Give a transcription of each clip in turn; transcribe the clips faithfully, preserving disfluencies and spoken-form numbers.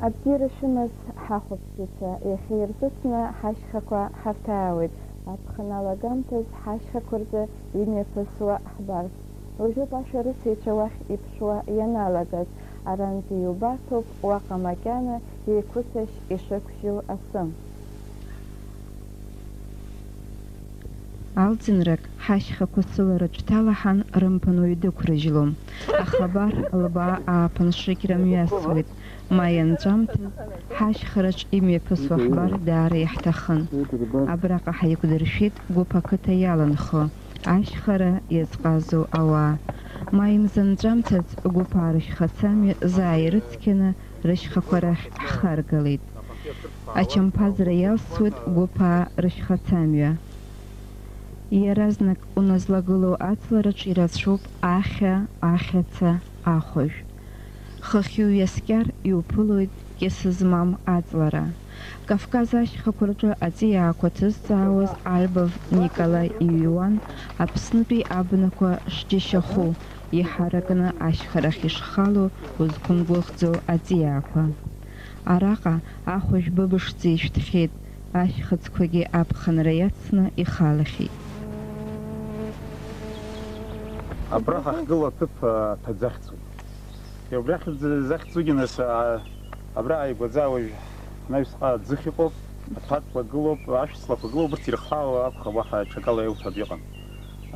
Абзиара шәымаз, ҳахәаԥшцәа, иахьа иртәыцны ҳашьхақәа ҳарҭаауеит. Аԥхын алагамҭаз ҳашьхақәа рҿы имҩаԥысуа ҳбарц. Уажәоуп ашәарыцаҩцәа уахь иԥшуа ианалагаз, арантәи иубарҭоуп уаҟа макьана еиқәыцашь ишықәжьу асы. Алҵынрак ҳашьхақәа сылараҿ дҭалаҳан, рымԥан уаҩ дықәрыжьлом. Ахабар лбаа ааԥын шыкьра мҩасуеит. Ма ианҵәамҭаз, ҳашьхараҿ имҩаԥысуа ҳбар даара иаҳҭахын. Абраҟа ҳаиқәдыршәеит Гәыԥ ақыҭа иаланхо, ашьхара иазҟазоу ауаа. Ма имза нҵәамҭаз Гәыԥаа рышьхацамҩа заа ирыцқьаны рышьхақәа рахь ҳхаргалеит. Ачамԥазра иалсуеит Гәыԥаа рышьхацамҩа. Иаразнак уназлагылоу аҵлараҿ ирацәоуп ахьа, ахьаца, ахәажә. Хыхь иуҩаскьар иуԥылоит кьысы змам аҵлара. Кавказ ашьхақәа рҿы аҵиаақәа ҭызҵаауаз Альбов Николаи иҩуан Аԥснытәи абнақәа шџьашьахәу, иҳаракны ашьхарахь ишхало узқәымгәыӷӡо аҵиаақәа. Араҟа ахәажә быбышӡа ишәҭхьеит, ашьхыцқәагьы аԥхынра иацны ихалахьеит. Абра ҳахьгылоу аҭыԥ, а, аҭӡы ахьӡуп. Иа, убри ахьӡ захьӡугьы нас, а, абра ааигәаӡа уажә ҳнаҩсҟа аӡыхь ыҟоуп, аҭәаҵла гылоуп, ашәҵлақәа гылоуп, урҭ ирхаау акәхап, уаҳа ҽакала еилҭәатә иҟам.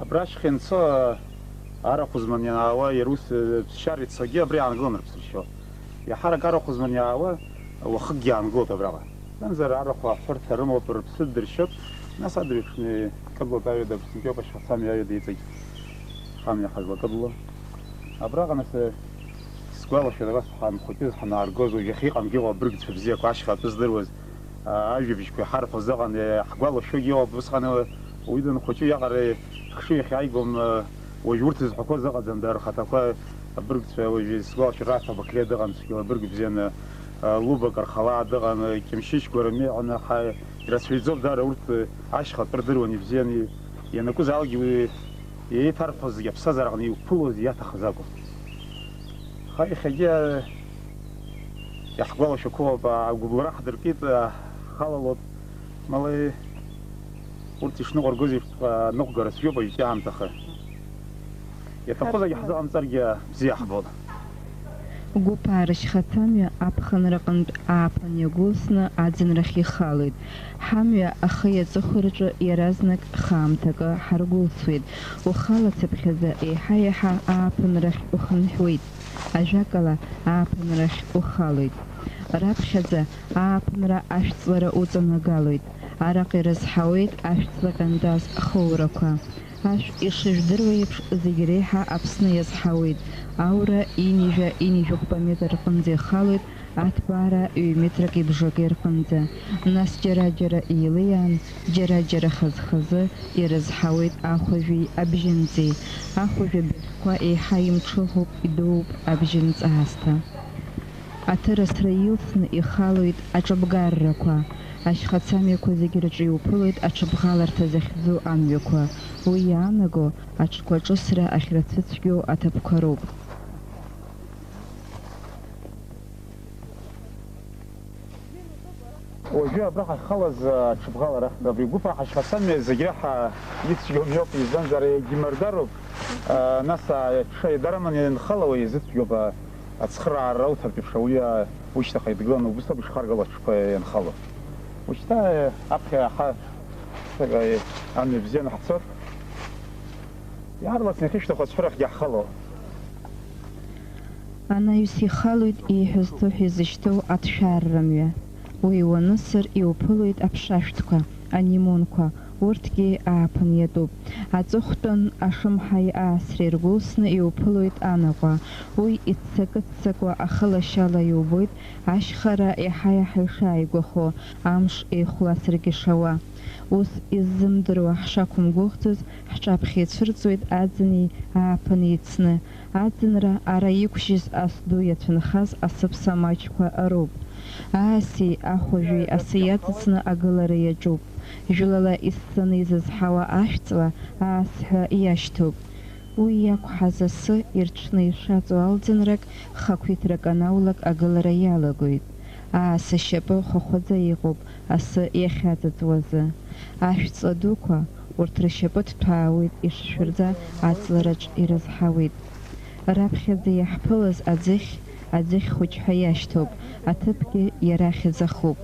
Абра ашьха ианцо, а, арахә зман ианаауа, иара ус, э, ԥсшьара ицогьы абри аангылан рыԥсы ршьо. Иаҳарак арахә зман иаауа, уахыкгьы аангылоит абраҟа. Мамзар арахә аҳәырҭа рымоуп, рыԥсы дыршьып. Нас адырҩаҽны икыдлоит аҩада, Аԥсынтәи ауп ашьхацамҩа аҩада иҵегь ҳамҩа ҳазлакыдло. Абраҟа нас, э, сгәалашәоит, абас ҳанхәыҷыз, ҳанааргоз, уажә иахьа иҟамгьы ыҟоуп, абыргцәа бзиақәа ашьха атәы здыруаз, а, ажәабжьқәа иҳарҳәоз ыҟан, э, ҳгәалашәогьы ыҟоуп, усҟан, э, уаҩы данхәыҷу иаҟара ихшыҩ иахьааигом, э, уажә урҭ зҳәақәоз ыҟаӡам, дара рхаҭақәа. Абыргцәа уажәы исгәалашәар, Раҭа Бақлиа дыҟан, цәгьала абырг бзианы, а, Луба Кархалаа дыҟан, а, Кьымшьышь Гәарамеи ҳәа ирацәаҩӡоуп даара урҭ, а, ашьхатә рдыруан ибзианы, ианакәызаалакгьы уи еиҭарҳәоз зегьы аԥсҭазаара аҟны иқәԥылоз иаҭахыз акәын. Аха иахьагьы, а, иаҳгәалашәақәоуп, а, агәыбылра ҳдыркит, а, ҳхалалоит, малы. Урҭ ишныҟәаргоз еиԥш, а, ныҟәгара цәгьоуп уажәтәи аамҭахы. Иаҭахузаргьы ҳзыҟамҵаргьы бзиа ҳбон. Гәыԥаа рышьхацамҩа аԥхынраҟынтә ааԥын иагәылсны аӡынрахь ихалоит. Ҳамҩа ахи аҵыхәеи рҿы иаразнак хаамҭакы ҳаргәылсуеит. Ухалацыԥхьаӡа еиҳа-еиҳа ааԥынрахь ухынҳәуеит. Ажәакала, ааԥынрахь ухалоит. Раԥхьаӡа ааԥынра ашәҵлара уҵанагалоит. Араҟа ирызҳауеит ашәҵла ҟьантаз хоурақәа. Ашә ишыжәдыруа еиԥш, зегь реиҳа Аԥсны иазҳауеит. Аура инижәа-инижәыхәба метр рҟынӡа ихалоит, аҭбаара ҩ-метрак ибжаки рҟынӡа. Нас џьара-џьара еилыиаан, џьара-џьара хаз-хазы ирызҳауеит ахәажәи абжьынҵеи. Ахәажә абыӷьқәа еиҳа имҽыӷуп, идууп абжьынҵ аасҭа. Аҭырасра илсны ихалоит аҿыбгаррақәа, ашьхацамҩақәа зегь рҿы иуԥылоит аҽыбӷаларҭа захьӡу амҩақәа, уи иаанаго аҽқәа ҿысра ахьрацәыцәгьоу аҭыԥқәа роуп. Уажәы абра ҳахьхалаз, а, аҽыбӷала рахьтә абри Гәыԥаа ҳашьхацамҩа зегь реиҳа ицәгьоу мҩоуп, избанзар, егьимырдароуп. А, нас, а, аҽа иадараман ианхала уи изыцәгьоуп, а, ацхыраара ауҭартә еиԥш ауаҩы, а, ушьҭахь идгыланы убыс ауп ишхаргало аҽқәа ианхало. Ушьҭа, а, аԥхьа ҳа, а, амҩа бзианы ҳцоит. Иаарласны иахьышьҭаху ацәҳәырахьгьы ҳхало. Анаҩс ихалоит еиҳәызҭо ҳәа изышьҭоу аҭшәарра мҩа. Уи уанысыр, иуԥылоит аԥшашәҭқәа, анемонқәа, урҭгьы ааԥын иатәуп. Аҵыхәтәан ашымҳаи аасреи ргәылсны иуԥылоит анаҟәа. Уи иццакы-ццакуа ахылашьала иубоит ашьхара иаҳа-иаҳа ишааигәахо, амш еихәласыргьы шауа. Ус иззымдыруа ҳшақәымгәыӷӡоз, ҳҿаԥхьа ицәырҵуеит аӡыни ааԥыни еицны. Аӡынра ара иқәжьыз ас ду иацәынхаз асыԥса маҷқәа роуп. Ааси ахәажәи асы иаҵыҵны агылара иаҿуп. Жәлала иссаны изызҳауа ашәҵла аасҳәа иашьҭоуп. Уи иақәҳаз асы ирҽны ишаҵоу алӡынрак, хақәиҭрак анаулак агылара иалагоит. Ааса шьапы хәахәаӡа иҟоуп асы иахьаҵыҵуазы. Ашәҵла дуқәа урҭ ршьапы ҭҭәаауеит, ишшәырӡа аҵлараҿ ирызҳауеит. Раԥхьаӡа иаҳԥылаз аӡыхь, аӡыхь хәыҷ ҳәа иашьҭоуп, аҭыԥгьы иара ахьӡахуп.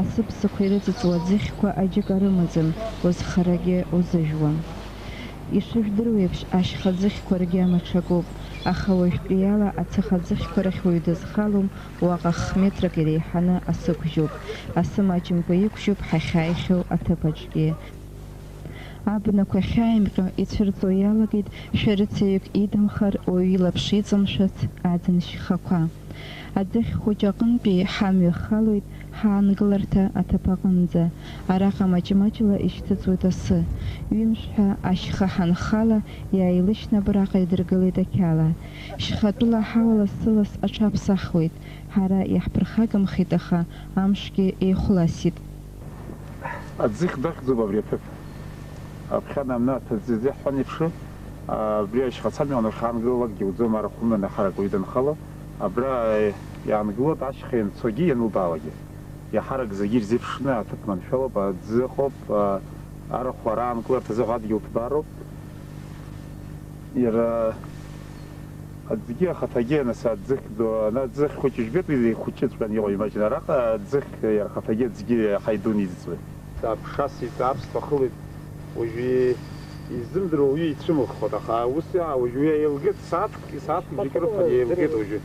Асыԥсақәа ирыҵыҵуа аӡыхьқәа аџьыка рымаӡам, узхарагьы узыжәуам. Ишыжәдыруеиԥш, ашьха ӡыхьқәа ргьама ҽакуп, аха уажәтәиала ацыха ӡыхьқәа рахь уаҩ дызхалом, уаҟа х-метрак иреиҳаны асы қәжьуп, асы маҷымкәа иқәжьуп ҳахьааихьоу аҭыԥ аҿгьы. Абнақәа ахьааимҟьо ицәырҵуа иалагеит, шәарыцаҩык идымхар, уаҩы илаԥш иҵамшәац аӡын шьхақәа. Аӡыхь хәыҷ аҟынтәи ҳамҩа халоит ҳаангыларҭа аҭыԥ аҟынӡа. Араҟа маҷ-маҷла ишьҭыҵуеит асы. Ҩымш ҳәа ашьха ҳанхала, иааилышьны абраҟа идыргылеит ақьала. Шьхатәыла ҳауа лассы-ласс аҽаԥсахуеит. Ҳара иаҳԥырхагамхеит, аха амшгьы еихәласит. Аӡыхь дахьӡуп абри аҭыԥ. Аԥхьан амны аҭыӡ-, иаҳҳәан еиԥш, абри ашьхацамҩа уахьаангылалакгьы иуӡом, арахә уманы ҳарак уаҩы данхало. Абра иаангылоит ашьха ианцогьы ианылбаауагьы. Иаҳарак зегьы ирзеиԥшны аҭыԥ маншәалоуп, аӡы ыҟоуп, а, арахә араанкыларҭа азыҳәа адгьыл ҭбаароуп. Иара аӡгьы ахаҭагьы, нас, аӡыхь ду, ана аӡыхь хәыҷы жәбеит, уи ихәыҷыҵәҟьаны иҟоу, имаҷын, араҟа аӡыхь иара ахаҭагьы аӡгьы иаҳа идуны изыӡуеит. Аԥша сиҵааԥсҭа ахылеит, уажәы изымдыруа уаҩы ицәымыӷхоит, аха ус иаауа уажәы уи еилгеит, сааҭк, сааҭк џьаргьы рыфаны еилгеит уажәы.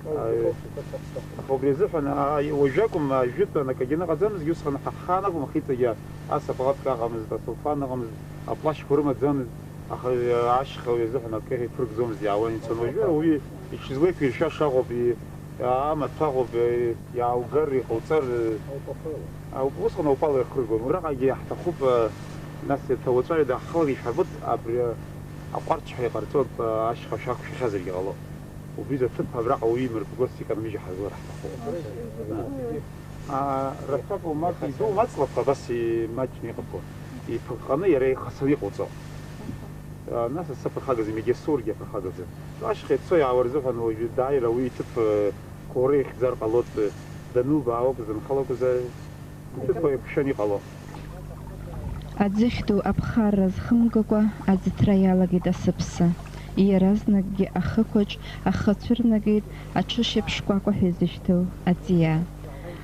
Аха убри азыҳәан, а, уажәы акәым, ажәытәан акагьы ныҟаӡамызгьы, усҟан ҳа ҳхаан акәым, ахиҵагьы ас апалатка ыҟамызт, асулфан ыҟамызт, аплашьқәа рымаӡамызт, аха, а, ашьха уи азыҳәан акы иаԥыргӡомызт, иаауан ицон. Уажәы ауаҩы иҽизлеиқәиршәаша ыҟоуп, и-, амаҭәа ыҟоуп, и-, иааугар, иҟауҵар, а, усҟан аупал ирхыргон. Ураҟагьы иаҳҭахуп, а, нас иаҭауаҵәаҩ даҳхалар ишәҳарбоит, абри аҟәарч ҳәа иҟарҵоит, а, ашьха шәақәшәахьазаргьы ҟалоит. Убри аҭыԥ абраҟа уаҩы имырбгоз иканмыжьа ҳазлар ҳҭахуп. Аа, рацәак умак, идуу маҵлақәа абас имаҷны иҟақәоу, иԥыҟҟаны иара ихасаны иҟоуҵо. Аа, нас асы аԥырхагаӡам, егьа сургьы аԥырхагаӡам. Ашьха ицо иаауа рзыҳәан уажәы дааира уи иҭыԥ, э, қәора ихьӡар ҟалоит, э, данылбаауа акәзар, данхало акәзар, иҭыԥ еиқәшәаны иҟало. Аӡыхь ду аԥхарра зхымгакәа аӡыҭра иалагеит асыԥса. Иаразнакгьы ахықәаҿ ахы цәырнагеит аҽышьаԥшкәакәа ҳәа изышьҭоу аҵиаа.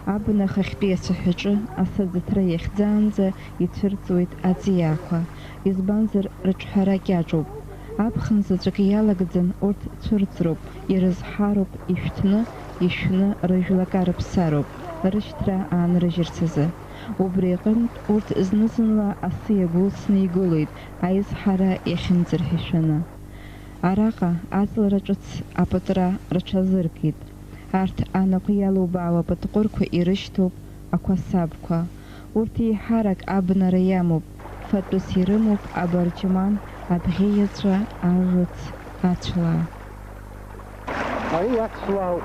Абна ахахьтәи ацәаҳәаҿы асы аӡыҭра иахьӡаанӡа ицәырҵуеит аҵиаақәа, избанзар, рыҿҳәара кьаҿуп. Аԥхын заҵәык иалагӡан урҭ цәырҵроуп, ирызҳароуп, ишәҭны, ишәны рыжәла карыԥсароуп, рышьҭра аанрыжьырц азы. Убри аҟынтә урҭ зны-зынла асы иагәылсны игылоит, аизҳара иахьынӡарҳәишәаны. Араҟа аҵлара ҿыц апытра рҽазыркит. Арҭ анаҟә иалубаауа апытҟәырқәа ирышьҭоуп ақәасабқәа. Урҭ еиҳарак абнара иамоуп, фатәыс ирымоуп абарџьман, абӷьы иаҵәа, аррыц, ацәлаа. Ари ацәлаауп.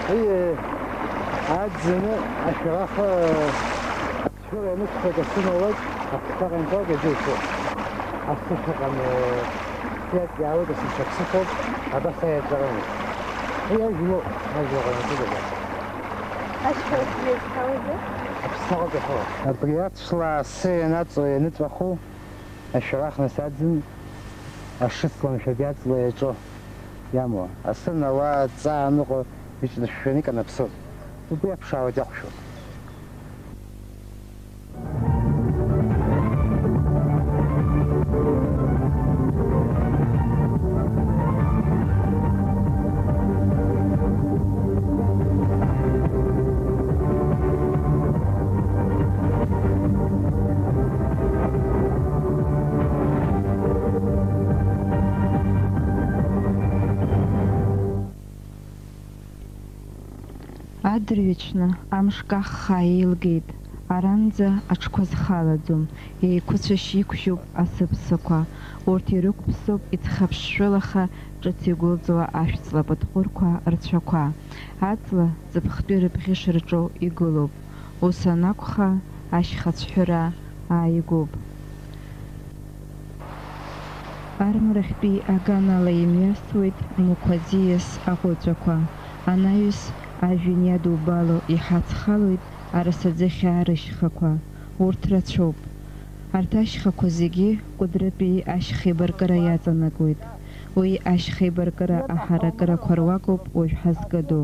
Ари аӡӡаны ашәарах ацәҳәыра ианыҵхоит, асы налоит, аԥсҭа ҟаимҵалак иазеицәоуп. Асы шаҟа, э, иадиаауеит, асы шаԥсыхәоуп, абас аиаҵәара амоуп. Уи ажәлоуп, ажәлаҟа ианкыдага. Ашьха зеицәҳауазеи? Аԥсҭа ҟаҵахоит. Абри ацәлаа асы ианаҵо ианыҵәаху, ашәарах нас аӡын, ашыцламшәагь аҵла иаҿо иамоу, асы науа аҵаа аныҟәо иҿнышәшәаны иканаԥсоит. Убри аԥшаауеит иахәшәу. Адырҩаҽны амш каххаа еилгеит, аранӡа аҽқәа зхалаӡом, еиқәыцәашь иқәжьуп асыԥсақәа, урҭ ирықәԥсоуп иӡхыԥшшәылаха ҿыц игәылҵуа ашәҵла пытҟәырқәа рцәақәа, аҵла ҵыԥхтәи рыбӷьы шырҿоу игылоуп. Ус анакәха, ашьха цәҳәыра ааигәоуп. Армарахьтәи аганала имҩасуеит мықә аӡиас аҟәыҵәақәа, анаҩс Ажәҩан иадубало иҳацхалоит арасаӡыхьаа рышьхақәа. Урҭ рацәоуп. Арҭ ашьхақәа зегьы Кәыдрытәи ашьхеибаркыра иаҵанакуеит. Уи ашьхеибаркыра аҳаракырақәа руакуп уажә ҳазкыду.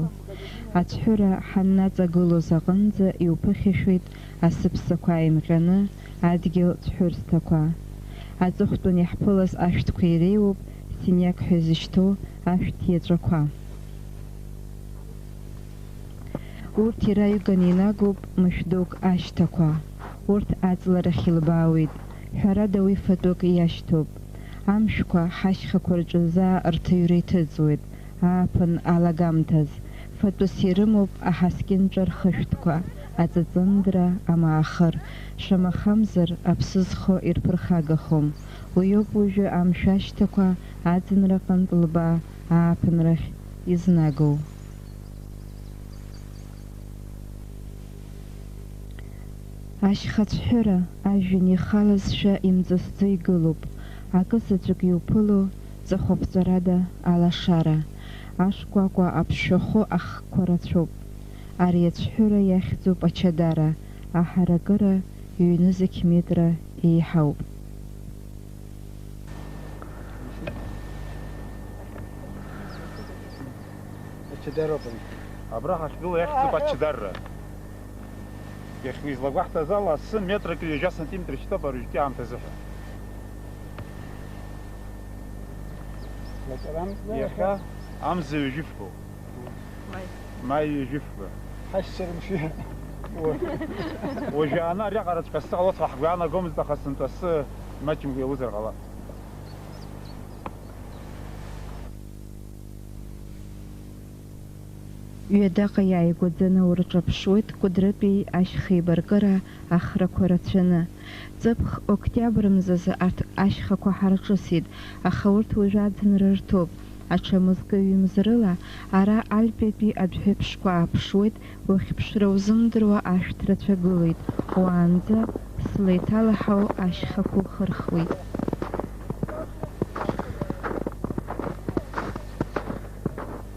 Ацәҳәыра ҳаннаҵагылоз аҟынӡа иуԥыхьашәоит асыԥсақәа ааимҟьаны адгьыл цәҳәырсҭақәа. Аҵыхәтәан иаҳԥылаз ашәҭқәа иреиуоуп Синяк ҳәа изышьҭоу ашәҭ иаҵәақәа. Урҭ ираҩганы инагоуп мышә дук ашьҭақәа. Урҭ аҵларахь илбаауеит. Ҳәарада, уи фатәык иашьҭоуп. Амшәқәа ҳашьхақәа рҿы заа рҭыҩра иҭыҵуеит, ааԥын алагамҭаз. Фатәыс ирымоуп аҳаскьынцәа рхышәҭқәа, аҵыҵындра, амаахыр. Шамахамзар, аԥсы зхо ирԥырхагахом. Уиоуп уажәы амшә ашьҭақәа аӡынраҟынтә лбаа ааԥынрахь изнагоу. Ашьхацәҳәыра ажәҩан ихалазшәа имҵысӡо игылоуп, акы заҵәык иуԥыло ҵыхәаԥҵәарада алашара, ашкәакәа аԥшшәахәы ахқәа рацәоуп. Ари ацәҳәыра иахьӡуп ачадара, аҳаракыра ҩ-нызқь метра еиҳауп. Ачадароуп ари. Абра ҳахьгылоу иахьӡуп ачадарра. Иахьа излагәаҳҭаз ала, асы метрак ҩажәа сантиметр шьҭоуп арыжәтәи аамҭазы ҳәа. Лаҵарамзар. Иахьа амза ҩажәи фба. Маи. Маи ҩажәи фба. Ҳашьцәа рымшәы. Уажәы ана ари аҟараҵәҟьа асы ҟалоит ҳәа ҳгәы иаанагомызт, аха сынтәа асы маҷымкәа иалызар ҟалап. Ҩадаҟа иааигәаӡаны урҿаԥшуеит Кәыдрытәи ашьхеибаркыра ахрақәа рацәаны. Ҵыԥх октиабр мзазы арҭ ашьхақәа ҳарҿысит, аха урҭ уажәы аӡынра рҭоуп. Аҽа мызкы-ҩымз рыла ара Альпиатәи адәҳәыԥшқәа ааԥшуеит, уахьԥшра узымдыруа ашәҭ рацәа гылоит, уаанӡа слеиҭалаҳау ашьхақәа ухырхуеит.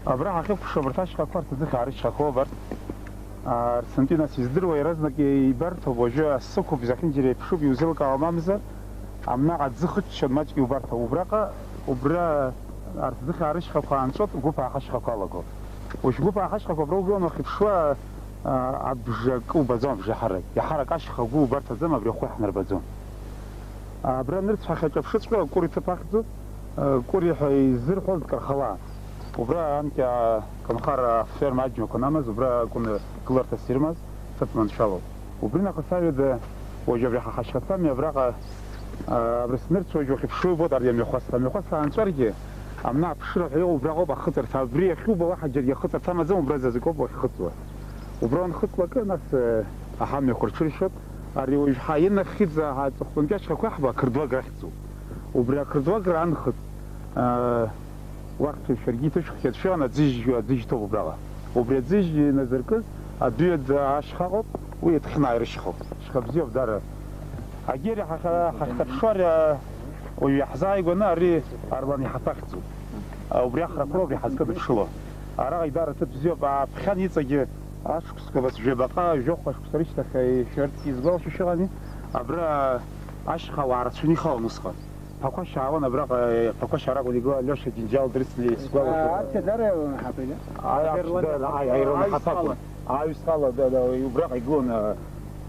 Абра ҳахьықәԥшуа абарҭ ашьхақәа, арҭ аӡыхьаа рышьхақәоуп абарҭ. Аа, рсынтәи нас издыруа иаразнак еибарҭоуп, уажәы асы ықәуп, зехьынџьара еиԥшуп, иузеилкаауа мамзар, амнаҟа аӡы хыччон, маҷк иубарҭоуп. Убраҟа, убра арҭ аӡыхьаа рышьхақәа аанҵәот, гәыԥ ааха ашьхақәа алаго. Уажә гәыԥ ааха ашьхақәа абра угылан уахьыԥшуа, аа, абжа акы убаӡом, абжа иаҳарак. Иаҳарак ашьха агәы убарҭаӡам, абри ахәы иаҳнарбаӡом. Абра нырцә ҳахьаҿаԥшыҵәҟьа, Кәыр иҭыԥ ахьӡуп, Кәыр ҳәа изырҳәоз Кархала. Убра анкьа Конхара аферма аџьмақәа анамаз, убра акәын гыларҭас ирымаз, ҭыԥ маншәалоуп. Убри нахыс аҩада, уажә абри ҳа ҳашьхацамҩа абраҟа, а, абри снырцә уажә уахьыԥшуа убоит ари амҩахәасҭа. Амҩахәасҭа аанҵәаргьы, амна аԥшыра ҳәа иҟоу убраҟоуп ахыҵырҭа. Абри иахьубо уаҳа џьаргьы ахыҵырҭа амаӡам, убра зазкоуп уахьхыҵуа. Убра уанхыҵлакы, нас, э, аҳамҩақәа рҽыршьуеит. Ари уажә ҳа инахьхьиӡа ҳа аҵыхәтәантәи ашьхақәа иаҳбо ақырҭуа агра ахьӡуп. Убри ақырҭуа агра анхыҵ, аа, уахьҭоу шәаргьы иҭышәххьеит, шәан аӡыжь, аӡыжь ҭоуп убраҟа. Убри аӡыжь иназыркыз адәы иаӡа ашьха ыҟоуп, уи иҭхьынааирышьхоуп. Шьха бзиоуп дара. Агьери ҳахьа-, ҳахьҭаԥшуа ари, а, уаҩы иаҳзааигәаны ари Арлан иҳаҭахӡуп. А, убри ахрақәа убри ҳазкыдыԥшыло. Араҟа идара ҭыԥ бзиоуп, ааԥхьан иҵегьы ашықәсқәа бацәа жәабаҟа, жәохә ашықәса рышьҭахь, ишәарҭгьы изгәалашәо шыҟами, абра ашьха ауаа рацәаны ихалон усҟан. Ԥақәашь аауан абраҟа, Ԥақәашь аракәын игылан, Алиоша Џьынџьал дрыцны исгәалашәоит. Арҭ дара ирылаҳақәеит, а? Аи, аԥшь, Аерлан дара, аи, аерлан аҩсҭаа. Аԥшь акәын. Аҩсҭаа, да, да, убраҟа игылон, а,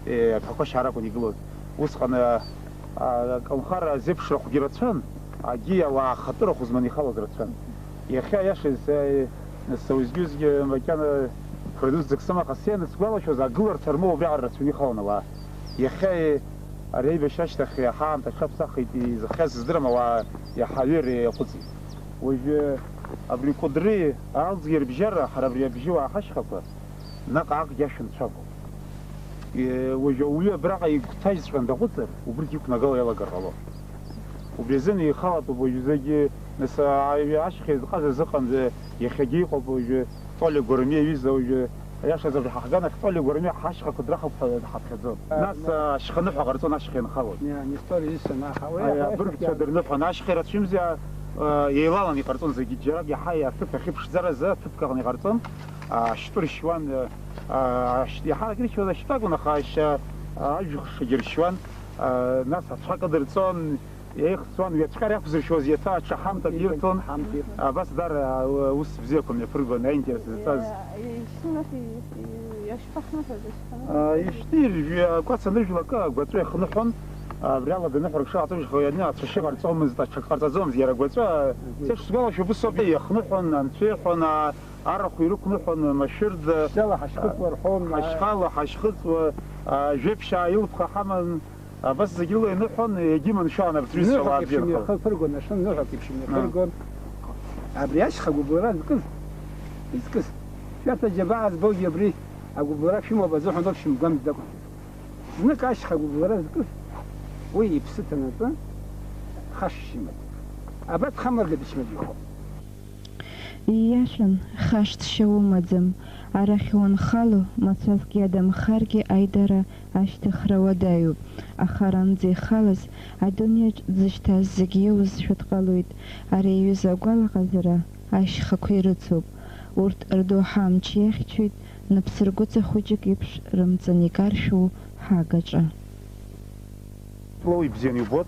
е, Ԥақәашь аракәын игылоз. Усҟан, а, а, аколнхара зеиԥшрахәгьы рацәан, агьи ауаа ахатәы рахә зманы ихалоз рацәан. Иахьа, иашаз, а, са уеизгьы-уеизгьы макьана фырдуцӡак сымаха сеины сгәалашәоз, агыларҭа рмоуа убриаҟара рацәаны ихалон ауаа. Иахьа, е, Ари аибашьра ашьҭахь иаҳа аамҭа аҽаԥсахит, изыхҟьаз сыздырам, ауаа иаҳа аҩы иаҟәыҵит. Уажәы абри Кәыдри Алӡгеи рыбжьара, ҳара абри абжьыуаа ҳашьхақәа, наҟ-ааҟгьы ашәа нцәа агуп. Е, уажәы ауаҩы абраҟа игәҭажьҵәҟьан даҟәыҵыр, убригь иқәнагала иалагар ҟалон. Убри азын еихалатәуп уажәы зегьы, нас, а, ашьха иазҟаз азыҟанӡа иахьагьы иҟоуп уажәы. Толик Гәырмиа иҩыза уажәы, аиашазы, ҳа ҳганахь Толик Гәырмиа ҳашьхақәа драхап ҳәа ҳаԥхьаӡон. Нас, а, ашьханыҳәа ҟарҵон, ашьха инхалон. Аи, абыргцәа дырныҳәон, ашьха ирацәаҩымзи, а, а, еилалан иҟарҵон зегьы, џьарак иаҳа аҭыԥ ахьыԥшӡаразы аҭыԥк аҟны иҟарҵон. Ашьтәа ршьуан, а, ашь-, иаҳарак иршьуаз ашьтәа акәын, аха ашьа, а, ажәхшагьы ршьуан, а, нас ацәа кыдырҵон, еихҵуан, ҩаҵәҟьар иақәзыршьуаз иаҭәа аҽа ҳамҭак ирҭон. Ҳамҭ ирҭон. Абас дара, а, ус бзиақәа мҩаԥыргон, аинтерес зҵаз. Ишьҭнахи, иашьҭахнаҳәаз ашьҭанахыс? А, ишьҭиржәи, акәац аныжәлакы агәаҵәа иахныҳәон, абри ала даныҳәа рыҽшаҳаҭыжьхо ианны ацәашьы ҟарҵомызт, аҽакы ҟарҵаӡомызт иара агәаҵәа. Сеиԥш сгәалашәо, убыс ауп, иахныҳәон, анцәа иҳәон, а, арахә ирықәныҳәон, машәырӡа, Шьҭала ҳашьхыҵуа рҳәон, ҳашьхала, ҳашьхыҵуа, а, жәеԥшь ааилԥха ҳаман, абас зегь рыла иныҳәон, егьиманшәалан абарҭ рҩызцәа ныҳәак лааӡара иԥшьбжьы рхы. Нахылԥыргон, ашын ныҳәак иԥшьбжьы. А. Нахыргон. Абри ашьха гәыбылра зкыз, изкыз, шәарҭ аџьабаа збогьы абри агәыбылра шәымоуп азыҳәан ауп шәымгәамҵӡакәа. Знык ашьха гәыбылра зкыз, уи иԥсы ҭанаҵы, хашшьымаӡ. Абас хамыргада шьмаӡ ихо. Ииашан, хашҭшьа умаӡам, арахь уанхало, мацәазк иадамхаргьы аидара ашьҭыхра уадаҩуп, аха аранӡа ихалаз, адунеиаҿ дзышьҭаз зегь иоузшәа дҟалоит, ари аҩыза агәалаҟазара ашьхақәа ирыцуп, урҭ рдоуҳа амч иахьчоит, напсыргәыҵа хәыҷык еиԥш рымҵан икаршәу ҳагаҿа. Лоу ибзиан иубот,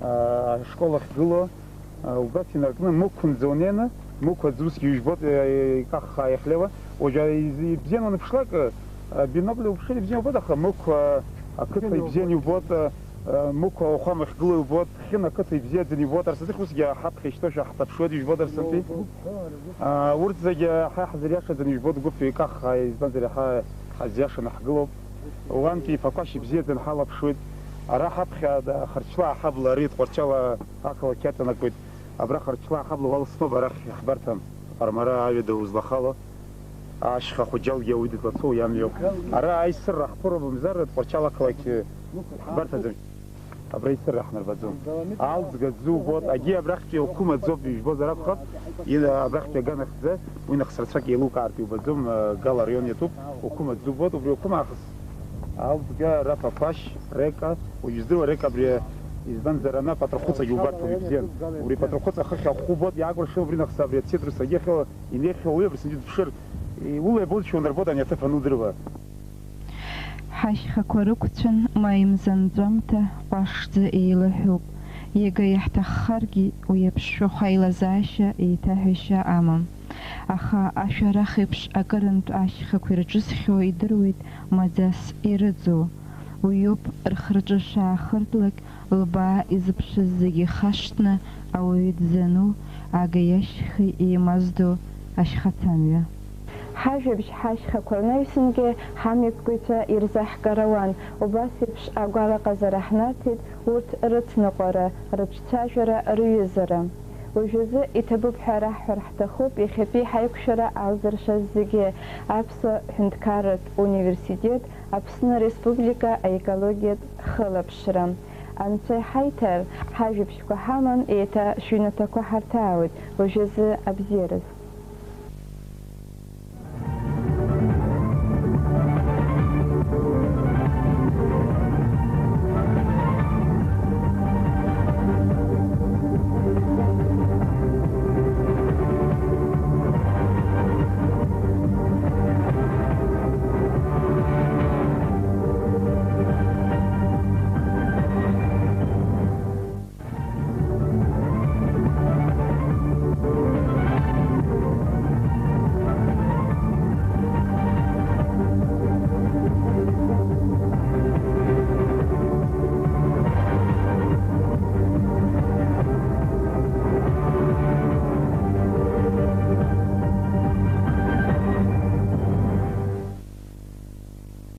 аа, ашкол ахь гыло, аа, убас инаркны Мықә нӡа унеины, Мықә аӡә усгьы ижәбот, е, икаххаа иахьлеиуа. Уажәы из-, ибзиан уаныԥшлак, аа, бинокль уԥшыр ибзиан иубот, аха Мықә, аа, ақыҭа ибзиан иубот, аа, Мықә ауахәама ахьгыло иубот, Хьына ақыҭа ибзиаӡаны иубот, арсаӡыхь усгьы ҳаԥхьа ишьҭоушәа ҳҭаԥшуеит ижәбот арсынтәи. Аа, урҭ зегьы ҳа иаҳзыриашаӡаны ижәбот гәыԥ икаххаа, избанзар иаҳа ҳазиашаны ҳгылоуп. Уантәи иԥақәашь ибзиаӡаны ҳалаԥшуеит. Ара ҳаԥхьа Харчлаа аҳабла, ари Тҟәарчал ақалақь иаҵанакуеит. Абра Харчлаа аҳабла уалсноуп, арахь иаҳбарҭам Ҟармараа аҩада узлахало. Ашьха Хуџьалгьы ауаҩы дыдлацо уи амҩоуп. Ара аисырра ҳԥыруа мамзар Тҟәарчал ақалақь ҳбарҭаӡам. Абра аисырра ҳнарбаӡом. Алҵга аӡы убот, агьи абрахьтәи Окума аӡоуп, ижәбозар акәхап, ин-, абрахьтәи аганахьӡы, уи нахыс рацәак еилукаартә иубаӡом, э, Гала араион иатәуп, Окума аӡы убот, убри Окума аахыс. Алҵга, Рафа Қәашь, Река, уажә издыруа Река абри, избанзар, ана Патрахәыҵагьы убарҭоуп, ибзиан. Убри Патрахәыҵа ахыхь ахәы убот, иаакәыршан убри нахыс абри ацитрус агьи ахьыла инеихьоу уи абри сынтәа дыԥшыр, и-, ула иабоу дшәо унарбоит ани аҭыԥ анудыруа. Ҳашьхақәа рықәцәан ма имза-нҵәамҭа ҟәашӡа еилаҳәоуп. Иага иаҳҭаххаргьы, уи аԥшшәахәа аилазаашьа еиҭаҳәашьа амам. Аха ашәарах еиԥш акырынтә ашьхақәа ирҿызхьоу идыруеит маӡас ирыӡу. Уиоуп рхырҿышәа аахыртлак, лбаа изыԥшыз зегьы ихашҭны ауаҩы дзану, агеи ашьхеи еимаздо ашьхацамҩа. Ҳажәабжь ҳашьхақәа рнаҩсангьы ҳамҩаԥгаҩцәа ирзаҳкарауан, убас еиԥш агәалаҟазара ҳнаҭеит урҭ рыцныҟәара, рыҿцәажәара, рыҩызара. Уажәазы иҭабуп ҳәа раҳҳәар ҳҭахуп иахьатәи ҳаиқәшәара алзыршаз зегьы, Аԥсуа ҳәынҭқарратә университет, Аԥсны Республика аекологиатә хылаԥшра. Анцәа иҳаиҭар, ҳажәабжьқәа ҳаман еиҭа шәыҩнаҭақәа ҳарҭаауеит, уажәазы абзиараз.